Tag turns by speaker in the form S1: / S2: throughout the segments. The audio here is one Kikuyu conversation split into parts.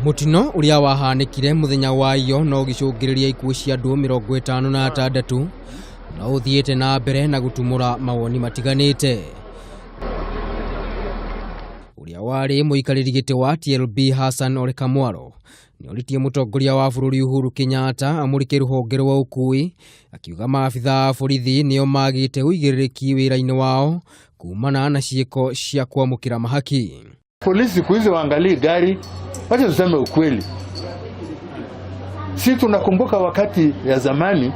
S1: Mũtino ũrĩa wahanĩkire mũthenya wa iyo na ũgĩcũngĩrĩria ikuũ cia andũ 56 no ũthiĩte na mbere na gũtumũra mawoni matiganĩte. Ũrĩa warĩ mũikarĩri gĩtĩ wa TLB Hassan Ole Kamwaro nĩorĩtie mũtongoria wa bũrũri Uhuru Kenyatta amũrĩke rũhonge rwa ũkui, akiuga maabitha a borithi nĩo magĩte ũigĩrĩrĩki wĩra-inĩ wao kumana na ciĩko cia kwamũkĩra mahaki.
S2: Polisi siku hizi waangalii gari, wacha tuseme ukweli. Si tunakumbuka wakati ya zamani,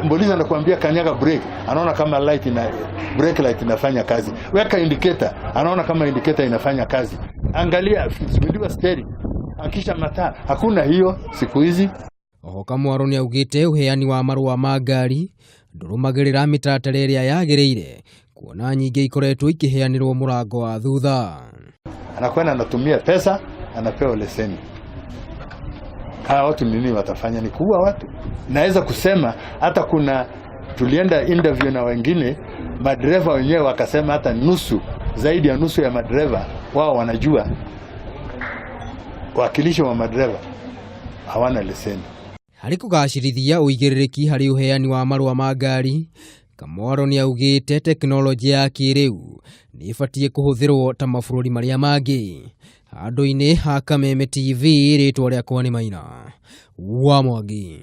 S2: polisi anakuambia kanyaga brake, anaona kama light ina, brake light inafanya kazi. Weka indicator, anaona kama indicator inafanya kazi. Angalia zuiliwa steering, akisha mataa. Hakuna hiyo siku hizi.
S1: Oho Kamwaro nĩaugĩte ũheani wa marũa ma ngari ndũrũmagĩrĩra mĩtaratara ĩrĩa yagĩrĩire, kuona nyingĩ ikoretwo ikĩheanĩrwo mũrango wa thutha.
S2: Anakwenda anatumia pesa, anapewa leseni. Hawa watu nini watafanya? Ni kuua watu. Naweza kusema hata kuna tulienda interview na wengine madereva wenyewe wakasema hata nusu, zaidi ya nusu ya madereva wao wanajua, wakilishi wa madereva hawana leseni.
S1: Harĩ kũgacĩrithia ũigĩrĩrĩki harĩ ũheani wa marũa ma ngari, Kamwaro nĩaugĩte tekinoronjĩ ya kĩrĩu nĩ ĩbatiĩ kũhũthĩrwo ta mabũrũri marĩa mangĩ. Handũ-inĩ ha Kameme TV, rĩtwa rĩakwa nĩ Maina wa Mwangi.